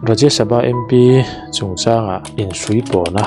Rajya Sabha MP chungchanga inhrui pawna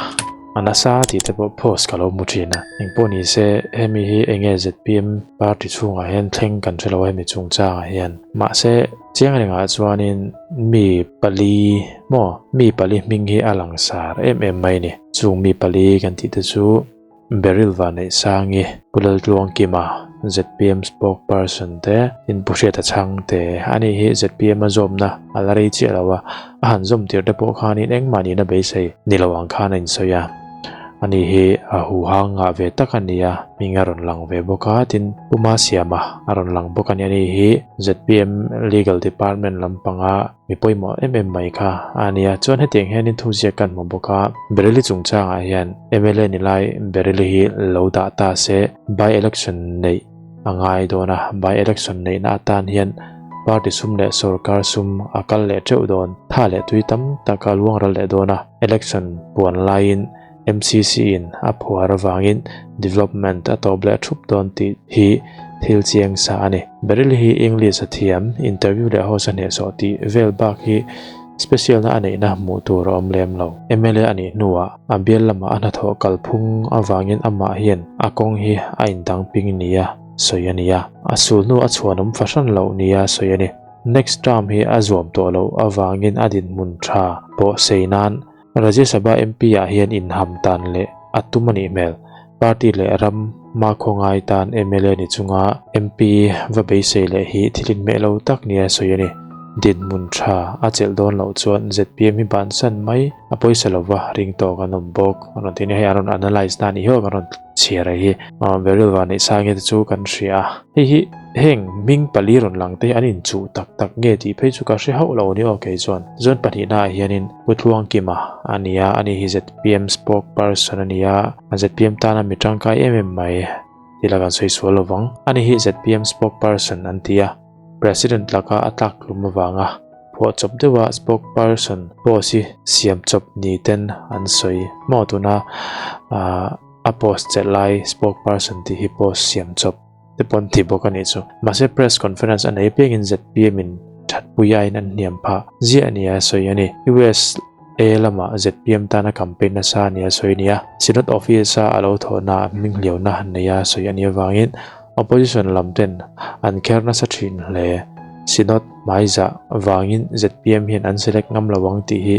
a nasa tih te pawh post ka lo hmu thin a. Engpawh ni se hemi hi enge zpm party chhungah hian thleng kan hre lo a hemi chungchangah hian. Mahse chiang rengah chuanin mi pali maw mi pali hming hi a langsar em em mai a ni. Chung mi pali kan tih te chu. Beryl Vanneihsangi, Pu Laltluangkima, zpm Spokesperson te, in Pu Hriata Chhangte a nih hi zpm a zawmna a la rei chiah lo a, a han zawm tir te pawh khanin engmah nihna beisei ni lo ang khan a insawi a. Ani hi a huhang ngah ve tak a ni a, hming a rawn lang ve bawk a, tin Pu Masiama a rawn lang bawk a ni. Ani hi zpm Legal Department lampanga Mi pawimawh em em mai kha a nia. Chuan hetiang hianin thuziak kan hmu bawk a, Bareilly chungchangah hian mla ni lai Bareilly hi lo dah ta se by election neih a ngai dawn a, by election neihna atan hian party sum leh sorkar sum a kal leh teuh dawn, tha leh tui tam tak a luang ral leh dawn a, election puan laiin MCC in a phuar avangin development a tawp leh thup dawn tih hi thil chiang sa a ni. Beryl hi English a thiam, interview leh host a hnehsawh tih vel bak hi special na a neihna hmuh tur a awm lem lo. Mla a nih hnuah a bial lamah a hnathawh kalphung avangin amah hian a kawng hi a indang ping nia sawi a ni a, a sul hnu a chhuanawm fahran loh nia sawi a ni. Next term hi a zuam tawh loh avangin a dinhmun tha pawh sei nan Rajya Sabha MP ah hian inham tan leh a tum a nih hmel. Party leh ram hmakhua ngai tan mla ni chunga MP va beisei leh hi thil inhmeh lo tak nia sawi a ni. Dinhmun tha a chelh dawn loh chuan zpm hi bansan mai a pawisa lova ring tawk an awm bawk. A rawn ti a ni. Hei an rawn analyse na a nih hiau an rawn chhiar a hi. Beryl Vanneihsangi te chu kan hria a. Hei hi heng hming pali rawn lang te hi an inchuh tak tak nge tih phei chu ka hre hauh lo a ni aw kei chuan. Tichuan pahnihna ah hianin Pu Tluangkima a ni a, ani hi zpm spokesperson a ni a, zpm tana mi tangkai em em mai tih la kan sawi sual lovang. Ani hi zpm spokesperson an ti a, President laka a tlak hlum avanga phuah chawp deuha spokesperson post hi siam chawp ni ten an sawi maw tuna ah a post chelh lai spokesperson tih hi post siam chawp te pawn ti bawk a nih chu. Mahse press conference a nei piangin zpm in thatpui aiin an hniam phah ziah nia sawi a ni. USA lamah zpm tana campaign nasa nia sawi a ni a, Synod office a alo thawhna ah hming hliauna neia sawi a nih avangin opposition lam ten an kher nasa thin hle. Synod hmaizah vangin zpm hian an select ngam lo ang tih hi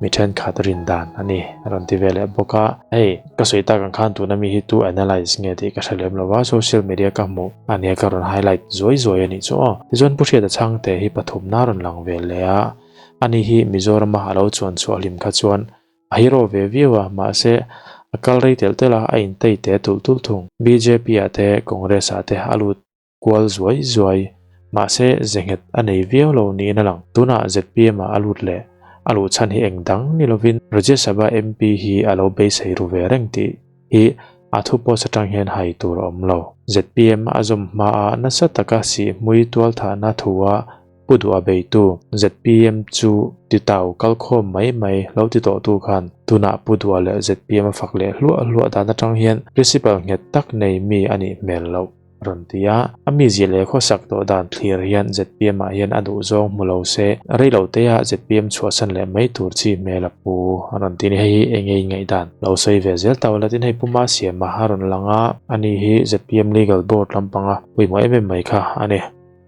Mi thenkhat rin dan a ni a rawn ti ve leh bawk a. Hei, ka sawi tak ang khan tuna mi hi tu analyse nge tih ka hre lem lo a, social media ka hmuh a nia ka rawn highlight zuai zuai a nih chu aw. Tichuan Pu Hriata Chhangte hi pathumna a rawn lang ve leh a, ani hi Mizorama a lo chuan chhuah hlim kha chuan a hero ve viau a, mahse a kal rei telh telh a, a intei te tulh tulh thung. Bjp ah te Congress ah te a lut kual zuai zuai, mahse ze nghet a nei viau lo niin a lang. Tunah zpm ah a lut leh a luh chhan hi eng dang ni lovin Rajya Sabha MP hi a lo beisei ru ve reng tih hi a thu post atang hian hai tur a awm lo. Zpm a zawm hmaa nasa taka sihhmui tualthahna thua Pu duh a beitu zpm chu titau kalkhawm mai mai lo ti tawhtu khan tunah Pu duh a leh zpm a fak leh hluah hluah dan atang hian principle nghet tak nei mi a nih hmel loh. Rawn ti a, a mizia leh khawsak tawh dan thlir hian zpm ah hian a duh zawng hmu lo se, rei lo te ah zpm chhuahsan leh mai tur chi hmel a pu a rawn ti a ni. Hei hi eng nge in ngaihdan lo sawi ve zel ta ula tin hei Pu Masiama a rawn lang a, ani hi zpm legal board lampanga pawimawh em em mai kha a ni.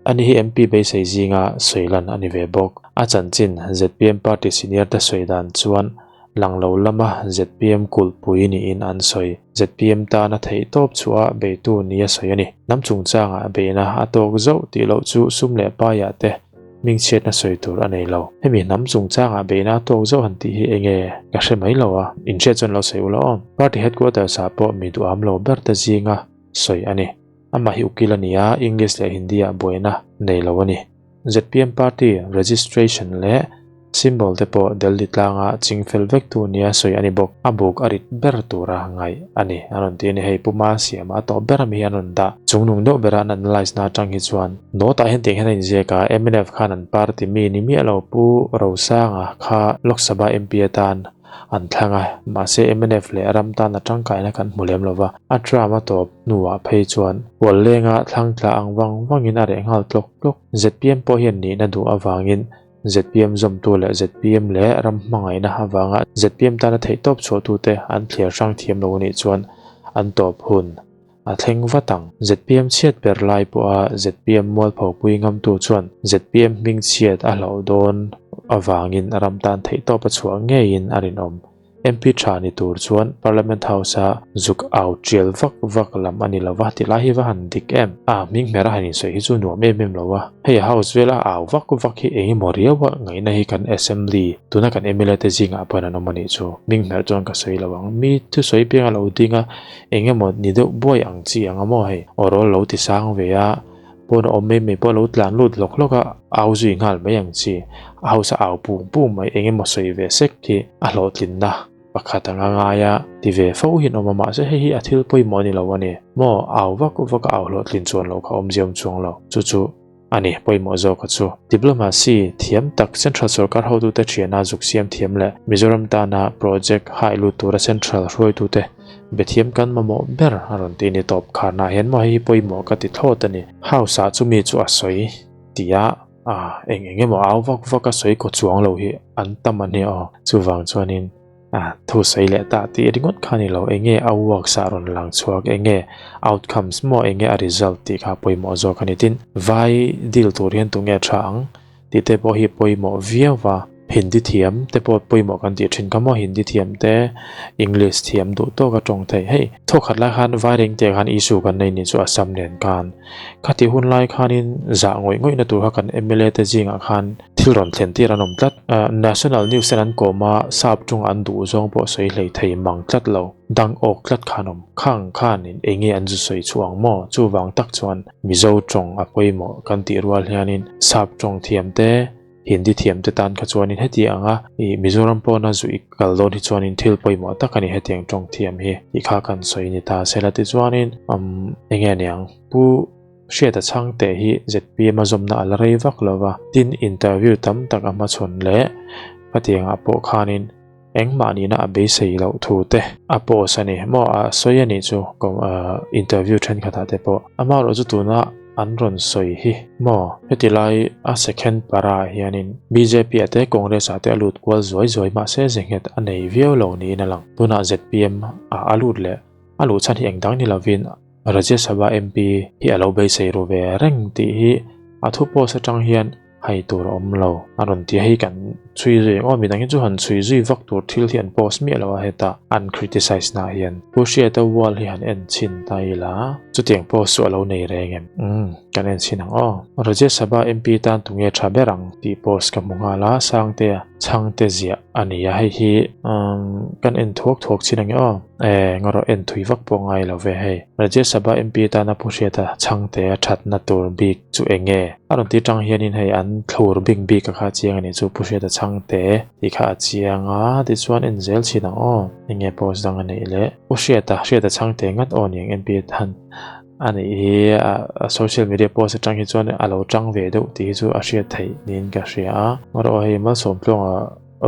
Ani hi MP beisei zinga sawi lan a ni ve bawk. A chanchin zpm party senior te sawi dan chuan Lang lo lama zpm kulhpui niin an sawi. Zpm tana theih tawp chhuah beitu nia sawi a ni. Hnam chungchangah beihna a tawk zauh tih loh chu sum leh paiah te hmingchhiatna sawi tur a nei lo. Hemi hnam chungchangah beihna a tawk zauh han tih hi enge ka hre mai lo a, inhriat chuan lo sawi ula aw. Party headquarters ah pawh mi duham lo ber te zinga sawi a ni. Amah hi ukil a ni a, English leh Hindi ah buaina nei lo a ni. Zpm party registration leh symbol te pawh Delhi tlanga ching fel vek tu nia sawi a ni bawk. A buk a rit ber tura ngaih a ni. An rawn ti a ni. Hei Puma siama a tawp ber ami hi an rawn dah. Chungnung deuh bera an analyse na atang hi chuan note ah hian tiang hian a inziak a, mnf khan an party mi ni miah lo Pu Rosanga kha Lok Sabha MP atan an thlang a, mahse mnf leh ram tan a tangkaina kan hmu lem lova, a term a tawp hnuah phei chuan hual lenga thlang tla ang vang vangin a reh nghal tlawk tlawk. Zpm pawh hian nihna duh avangin Zpm zawmtu leh zpm leh ram hmangaihna avanga zpm tana theihtawp chhuahtute an thliar hrang thiam lo anih chuan an tawp hun a thleng vat ang. Zpm chhiat ber lai pawha zpm mualpho pui ngamtu chuan zpm hming chhiat a hlauh dawn avangin ram tan theihtawp a chhuah ngeiin a rinawm. MP tha ni tur chuan Parliament House-a zuk au tial vak vak lam a ni lo va, ti lai hi va han dik em? A hming hmera han insawi hi chu nuam em em lo a, hei House vela au vak vak hi eng emaw riaua ngaihna hi kan Assembly, tuna kan mla te zingah pawhin an awm a nih chu. Hming hmer chuan ka sawi lo ang, mi thusawi pianga lo ding a, eng emaw ni deuh buai ang chi ang a maw hei, aw rawl lo ti sang ve a, Pawn a awm mai mai pawh a lo tlan lut hlawk hlawk a, au zui nghal mai ang chi. A hausa au pung pung mai eng emaw sawi ve sek hi a hlawhtlinna pakhat anga ngai a ti ve fo hian awm a, mahse hei hi a thil pawimawh a ni lo a ni. Maw au vak vak a au hlawhtlin chuan loh kha awmzia awm chuang lo. Chu chu a ni pawimawh zawk a chu. Diplomacy thiam tak Central sorkar hotute thiana zuk siam thiam leh Mizoram tana project hai lut tura Central hruaitute Bethiam kan mamawh ber a rawn ti ni tawp kharna hian maw hei hi pawimawh ka ti thlawt a ni. House ah chumi chu a sawi ti a, ah eng eng emaw au vak vak a sawi kaw chuang lo hi an tam a nia aw. Chuvang chuanin ah thu sawi leh ta tih ringawt kha ni lo, eng nge a works ah rawn lang chhuak, eng nge outcomes maw, eng nge a result tih kha pawimawh zawk a ni. Tin, vai deal tur hian tunge tha ang? Tih te pawh hi pawimawh viau va, Hindi thiam te pawh pawimawh kan tih thin kha maw, Hindi thiam te, English thiam duh tawk a tawng theih. Hei, thawkhat lai khan Vaireng te khan issue kan nei nih chu Assam nen khan. Khati hun lai khanin zah ngawih ngawihna tur kha kan mla te zingah khan thil rawn thlen tir an awm tlat. National news ten an kawm a, sap tung an duh zawng pawh sawi hlei thei mang tlat lo, dang awk tlat khan awm. Khang khanin eng nge an zu sawi chhuah ang maw? Chuvang tak chuan Mizo tawng a pawimawh kan tih rual hianin Sap tawng thiam te, Hindi thiam te tan kha chuanin heti anga ih Mizoram pawna zu i kal dawn hi chuanin thil pawimawh tak a ni hetiang tawng thiam hi tih kha kan sawi ni ta sela tichuanin umm enge niang Pu Hriata Chhangte hi zpm a zawmna a la rei vak lova tin interview tam tak a hmachhawn leh khatiangah pawh khanin Engmah nihna a beisei loh thu te a post a ni maw a sawi a nih chu interview thenkhatah te pawh amaherawh chu tuna an rawn sawi hi maw heti lai a second para ah hianin bjp ah te congress ah te a lut kual zuai zuai mahse ze nghet a nei viau lo niin a lang tunah zpm ah a lut leh a luh chhan hi engdang ni lovin Rajya Sabha MP hi a lo beisei ru ve reng tih hi a thu post atang hian Hai tur a awm lo. A rawn ti a, hei kan chhui zui ang aw, midang hi chu han chhui zui vak tur thil hi an post miah lo a hetah an criticize na hian. Pu Hriata wall hi han en chhin ta ila, chutiang post chu a lo nei reng em? Umm, kan en chhin ang aw. Rajya Sabha MP tan tunge tha ber ang tih post ka hmu nghal a, Sangtea chhangte ziah a ni a, hei hi umm kan en thuak thuak chhin ang e aw. E, ngaw rawh en thui vak pawh ngai lo ve hei. Rajya Sabha MP tana Pu Hriata chhangte a thatna tur bik chu eng nge? A rawn ti tang hianin hei an thlur bik bik a kha a chiang a nih chu Pu Hriata chhangte tih kha a chiang a, tichuan en zel chhin ang aw. Eng nge post dang a neih le? Pu Hriata, Hriata chhangte ngat aw niang MP atan a nih hi a social media post atang hi chuan a lo tang ve deuh tih hi chu a hriat theih niin ka hria a. Ngaw rawh hei Malsawmtluanga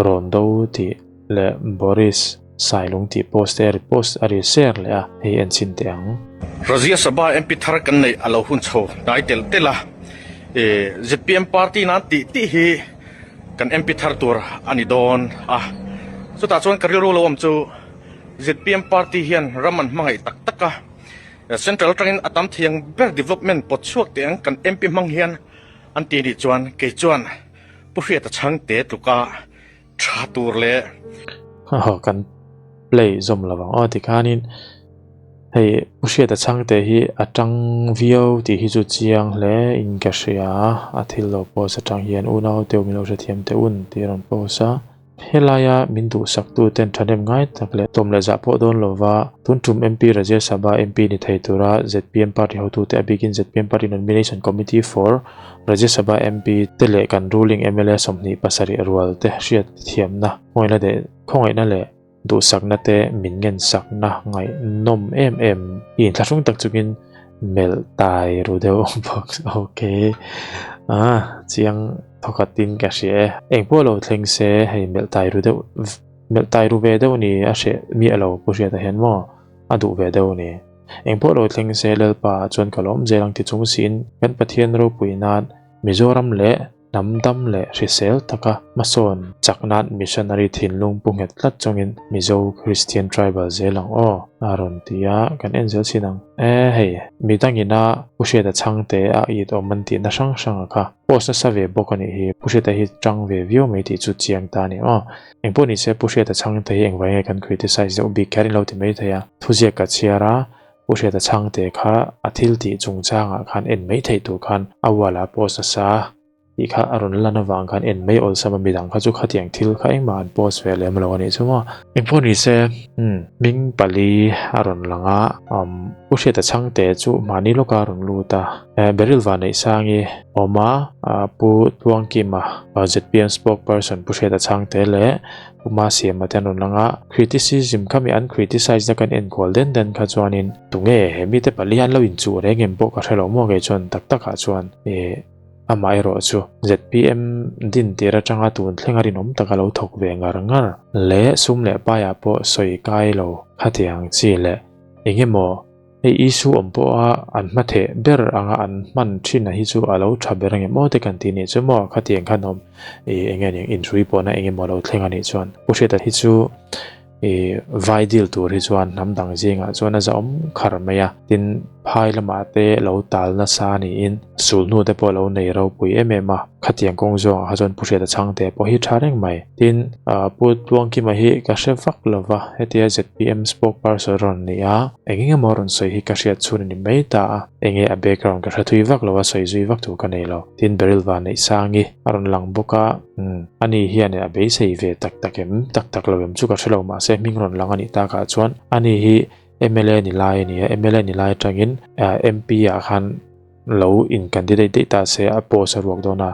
rawn do tih leh Boris Sailung tih post te a repost a ri share leh a, hei en chhin teh ang. Rajya Sabha MP thar kan neih a lo hun chho hnai telh telh a, zpm party nan tih tih hi kan MP thar tur a ni dawn a, chutah chuan ka rilru lo awm chu zpm party hian ram an hmangaih tak tak a, central atangin a tam thei ang ber development pawt chhuak teh ang kan MP hmang hian an ti nih chuan kei chuan Pu Hriata Chhangte tluka tha tur leh. Haha kan play zawm lo ang aw tikhanin hei Pu Hriata Chhangte hi a tang viau tih hi chu chiang hle in ka hria a thil lo post atang hian unau te min lo hrethiam teh un tih a rawn post a helaia min duhsak tu ten thahnem ngai tak leh tlawm leh zah pawh dawn lova tun tum MP Rajya Sabha MP ni thei tura zpm party hotute a bikin zpm party nomination committee for Rajya Sabha MP te leh kan ruling mla 27 rual te hriat thiamna ngaihna leh khawngaihna leh duhsakna te min ngensakna ngaihnawm em em i inthlahrung tak chungin melh tai ru deuh bawk ok ah chiang thawkhatin ka hria e engpawh lo thleng se hei melh tai ru deuh melh tai ru ve deuh ni a hreh miah lo pu hriata hian maw a duh ve deuh ni. Engpawh lo thleng se Lalpa ah chuan ka lawm zel ang ti chung siin kan Pathian ropui nan Mizoram leh. Hnam dam leh hrisel taka hmasawn chak nan missionary thinlung pu nghet tlat chungin Mizo Christian Tribal zel ang aw a rawn ti a, kan en zel chin ang. E hei, midangina Pu Hriata chhangte a it awm an tihna hrang hrang a kha. Post nasa ve bawk a nih hi, Pu Hriata hi tang ve viau mai tih chu chiang ta a ni aw. Engpawh nise Pu Hriata chhangte hi engvai nge kan criticize deuh bik kher in lo ti mai thei a, thuziak ka chhiar a, Pu Hriata chhangte kha a thil tih chungchangah khan en mai theih tur khan a wall ah post nasa tih kha a rawn lan avang khan en mai awlsam a midang kha chu khatiang thil kha engmah an post ve lem lo a nih chu maw. Engpawh ni se hming pali a rawn lang a, Pu Hriata chhangte chu mahni lawka a rawn lut a, Beryl Vanneihsangi awm a, Pu Tluangkima zpm spokesperson Pu Hriata chhangte leh Pu Masiama te an rawn lang a, criticism kha mi an criticize na kan enkual den den kha chuanin tunge he mite pali an lo inchuh reng em pawh ka hre lo maw kei chuan tak takah chuan ih amah erawh chu zpm din tir atanga tun thleng a rinawm taka lo thawk ve ngar ngar leh sum leh paiah pawh sawi kai lo khatiang chi leh engemaw Hei Isu awm pawha an hmatheh ber anga an hman thin a hi chu a lo tha ber angem aw te kan ti nih chu maw khatiang khan awm ih enge nih inhrui pawhna eng emaw lo thleng a nih chuan Pu Hriata hi chu ih vai dil tur hi chuan hnam dang zingah chuan a zahawm khar mai a tin phai lamah te lo tal nasa niin sulhnu te pawh lo nei ropui em em a khatiang kawng zawngah kha chuan Pu Hriata chhangte pawh hi tha reng mai. Tin, Pu Tluangkima hi ka hre vak lo va, hetia zpm spokesperson rawn ni a, eng eng emaw rawn sawi hi ka hriat chhun a ni mai ta a, enge a background ka hre thui vak lo a, sawi zui vak tur ka nei lo. Tin, Beryl Vanneihsangi a rawn lang bawk a, umm, ani hian a beisei ve tak tak em, tak tak lo em chu ka hre lo, mahse hming rawn lang a nih takah chuan ani hi mla ni lai a ni a, mla ni lai atangin MP ah khan lo in candidate daih ta se a post a ruak dawn a,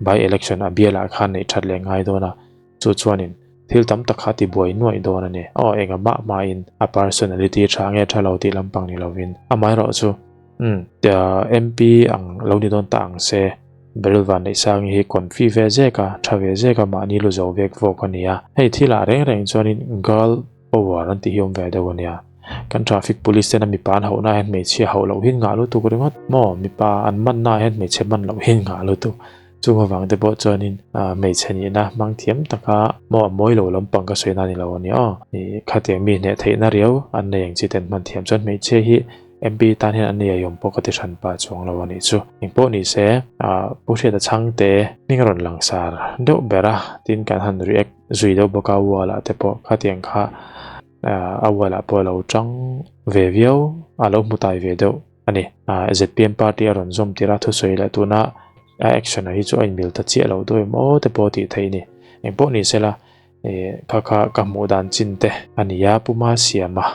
by election a bialah khan neih that leh ngai dawn a, chu chuanin thil tam tak kha tibuai nuaih dawn a ni. Aw enga mah hmain a personality tha nge tha lo tih lampang ni lovin amaherawh chu umm MP ang lo ni dawn ta ang se Beryl Vanneihsangi hi confi ve zek a, tha ve zek a mahni lu zo vek vawk a ni a, hei thilah reng reng chuanin girl Power an tih hi awm ve deuh a nia. Kan traffic police ten a mipa an hauhna ah hian hmeichhia hauh loh hi ngah lutuk ringawt maw? Mipa an manna ah hian hmeichhe man loh hi ngah lutuk. Chung avang te pawh chuanin hmeichhe nihna hmang thiam taka maw a mawi lo lampang ka sawi na ni lo a nia aw. Ih khatiang mi hneh theihna riau an nei ang chi ten hman thiam chuan hmeichhia hi MP tan hian an nei aiawm pawh ka ti hran pah chuang lo a nih chu. Engpawh ni se Pu Hriata Chhangte hming a rawn langsar deuh ber a tin kan han react Zui deuh bawk a wall ah te pawh khatiang kha a wall ah pawh a lo tang ve viau a lo hmu tai ve deuh a ni. Zpm party a rawn zawm tir a thusawi leh tuna a action ah hi chu a inmil ta chiah lo deuh em aw te pawh tih theih a ni. Engpawh ni sela kha kha ka hmuh dan chin te a ni a Puma siama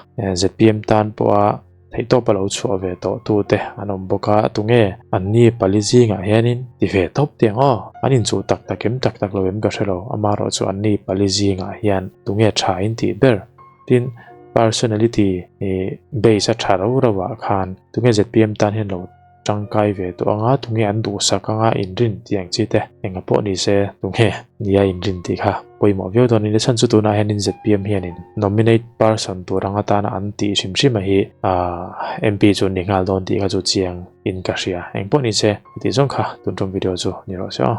zpm tan pawha Theihtawp a lo chhuah ve tawh tu te an awm bawk a, tunge an ni pali zingah hianin ti ve tawp tiang aw, an inchuh tak tak em tak tak lo em ka hre lo, amaherawh chu an ni pali zingah hian tunge tha in tih ber? Tin, personality base a tha ro ro ah khan tunge zpm tan hian lo tangkai ve tawh anga tunge an duhsak anga inrin tih ang chi te enga pawh ni se tunge nia inrin tih kha pawimawh viau dawn a ni. Chhan chu tunah hianin zpm hianin nominate person tur anga tana an tih hrim hrim a hi ahh MP chu ni nghal dawn tih kha chu chiang in ka hria. Engpawh ni se tih zawng kha tun tum video chu ni rawh se aw.